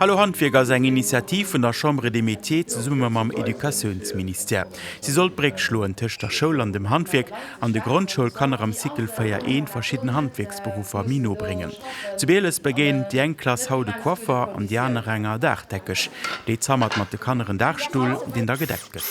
Hallo Handwierk ass eng Initiativ vun der Chambre des Métiers zesumme mam Educatiounsministère. Si soll d'Bréck schloen tëscht der Schoul an dem Handwierk an de Grondschoulkanner am Cycle 4 I verschidden Handwierksberuffer méi no bréngen. Zu Bieles begéint déi eng Klass haut e Coiffer an déi aner enger Daachdeckesch. Déi zammert mat de Kanner en Daachstull, deen da gedeckt gëtt.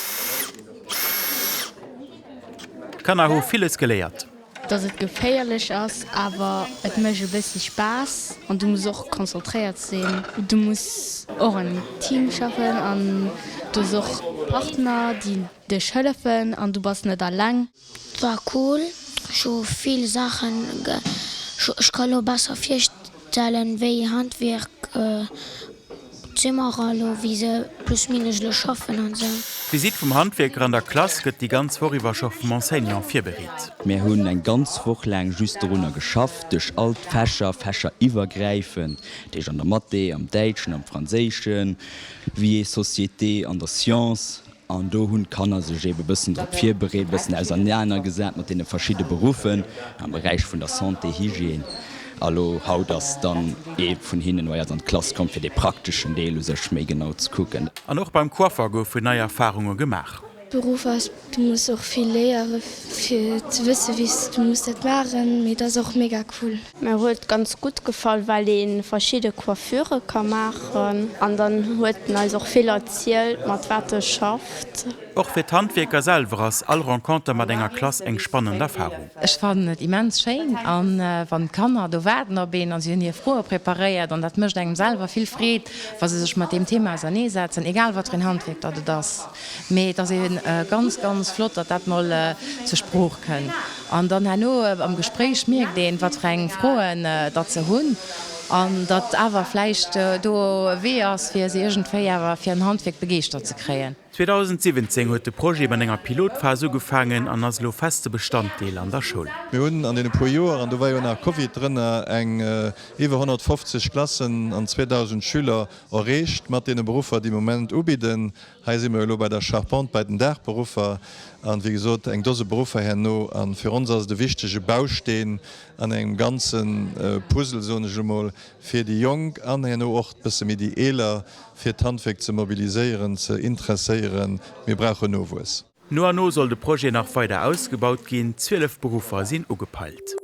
D'Kanner hu villes geléiert. Dass et geféierlech ass, awer et mécht e bëssi Spaass an du muss och konzentréiert sinn. Du muss och an Team schaffen an du hues och Partner, déi dech hëllefen an du bass net alleng. Et war cool, ech hu vill Saachen, ech ka lo besser virstellen wéi Handwierk Zimmerer elo wéi se plus minus elo schaffen an esou. D'Visitt vum Handwierker an der Klass gëtt déi ganz Woch iwwer scho vum Enseignant virbereet. Mär hunn eng ganz Woch laang just dorunner geschafft, duerch all d'Fächer, fächeriwwergräifend, dat heescht an der Mathé, am Däitschen, am Franséischen, Vie et Société, an der Science. An do hunn d'Kanner sech eebe bëssen drop virbereet, bëssen ausernanergesat mat deene verschidde Beruffen am Beräich vun der Santé, Hygiène. A lo haut ass dann ee vun hinnen bei eis an d'Klass komm, fir dee prakteschen Deel u sech méi genau ze kucken. An och beim Coiffer goufen nei Erfarunge gemaach. Beruff ass, du muss och vill léiere fir ze wësse wéi s du muss dat maachen, mee et ass och mega cool. Mir huet ganz gutt gefall, well ee verschidde Coiffure ka maachen an dann huet en eis och vill erzielt mat wat e schafft. Och fir d'Handwierker selwer ass all Renconter mat enger Klass eng spannend Erfarung. Ech fannen et immens schéin an wann d'Kanner do waarden op een an si hunn hir Froe preparéiert an dat mécht engem selwer vill Freed, wa se sech mat deem Thema auserneesetzen, egal wat fir een Handwierk datt et ass. Mee et ass ee ganz, ganz flott, datt dat mol zur Sprooch kënn. An dann herno am Gespréich mierkt een, wat fir eng Froen datt se hunn an datt awer vläicht do e Wee ass, fir se iergendwéi awer fir en Handwierk begeeschtert ze kréien. 2017 huet de Projet mat enger Pilotphas ugefaangen an ass elo feste Bestanddeel an der Schoul. Mir hunn an deene puer Joer, an do war jo nach Covid drënner, eng iwwer 150 Klassen an 2.000 Schüler erreecht mat deene Beruffer, déi mir am Moment ubidden. Hei si mer elo bei der Charpente, bei den Daachberuffer an, wéi gesot, eng Dose Beruffer herno. A fir ons ass et e wichtege Bausteen an engem ganze Puzzle, soen ech emol, fir déi Jonk an herno och e bësse méi déi Eeler, fir d'Handwierk ze mobiliséieren, ze interesséieren. Mir brauchen Nowuess. No an no soll de Projet nach weider ausgebaut ginn, 12 Beruffer sinn ugepeilt.